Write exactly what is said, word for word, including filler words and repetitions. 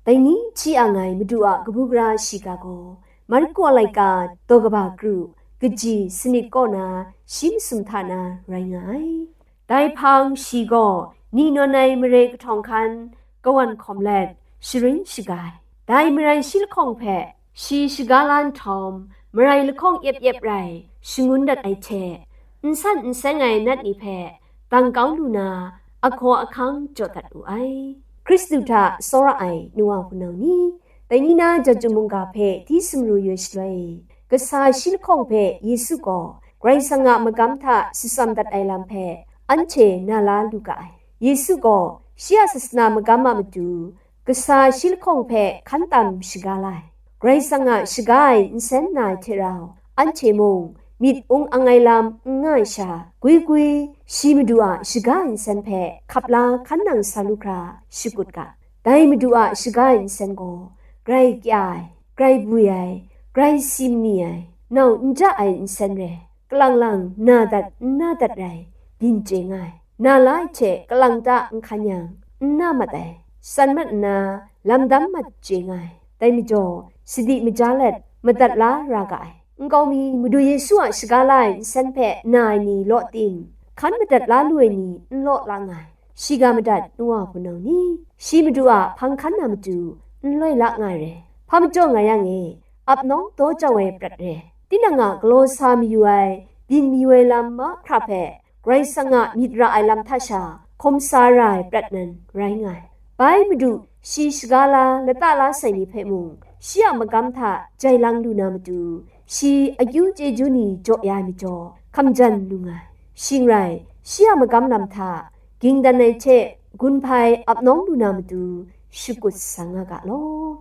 Dai ni hti ang ai Madu a kabu gara shiga gaw, Marko laika daw kaba kru, kaji sanit kaw na shi masum hta na rai nga ai. Dai hpang shi gaw ni nawn ai mare kahtawng hkan kawan hkawm let sharin shaga ai. Dai marai shi lahkawng hpe shi shaga la nhtawm, marai lahkawng yep yep rai shangun dat ai hte, n san n seng ai nat ni hpe dang kau lu na, ahkaw ahkang jaw dat wu ai. Hkristu hta tsawra ai nu wa hpunau ni, dai ni na Jahtum mungga hpe hti sumru yoi shaloi, kasa shi lahkawng hpe Yesu gaw Karai Kasang a magam hta shatsam dat ai lam hpe anhte na la lu ga ai. Yesu gaw shi a sasana magam a matu kasa shi lahkawng hpe hkan tam shaga la ai. Karai Kasang a shaga ai nsen na ai hte rau, anhte mung myit ung ang ai lam n nga ai sha, gwi gwi shi Madu a shaga ai nsen hpe hkap la hkan nang sa lu hkra shakut ga. Dai Madu a shaga ai nsen gaw, grai kya ai, grai bwi ai, grai si mani ai, nau n ja ai nsen re, kalang lang na dat n na dat rai, byin chye nga ai. Na la ai hte kalang ta n hkan yang, n na mat ai, san mat nna, lam dam mat chye nga ai. Dai majaw, sadi maja let, madat la ra ga ai. Nkau mi, Madu Yesu a shaga la ai nsen hpe na ai ni law tim, hkan madat la lu ai ni n law la nga ai. Shiga madat nu wa hpunau ni, shi Madu a hpang hkan na matu n loi la nga ai re. Hpa majaw nga yang e, ap nawng daw jau ai prat re. Tinang a galaw sa mayu ai, byin mayu ai lam mahkra hpe, Karai Kasang a myit ra ai lam hta sha hkawm sa ra ai prat nan rai nga ai. Bai Madu shi shaga la lata la sai ni hpe mung, shi a magam hta jai lang lu na matu, shi akyu chyeju ni jaw ya ai majaw, hkam jan lu nga ai. Shing rai, shi a magam lam hta ging dan ai hte gun hpai ap nawng lu na matu, shakut sa nga ga law.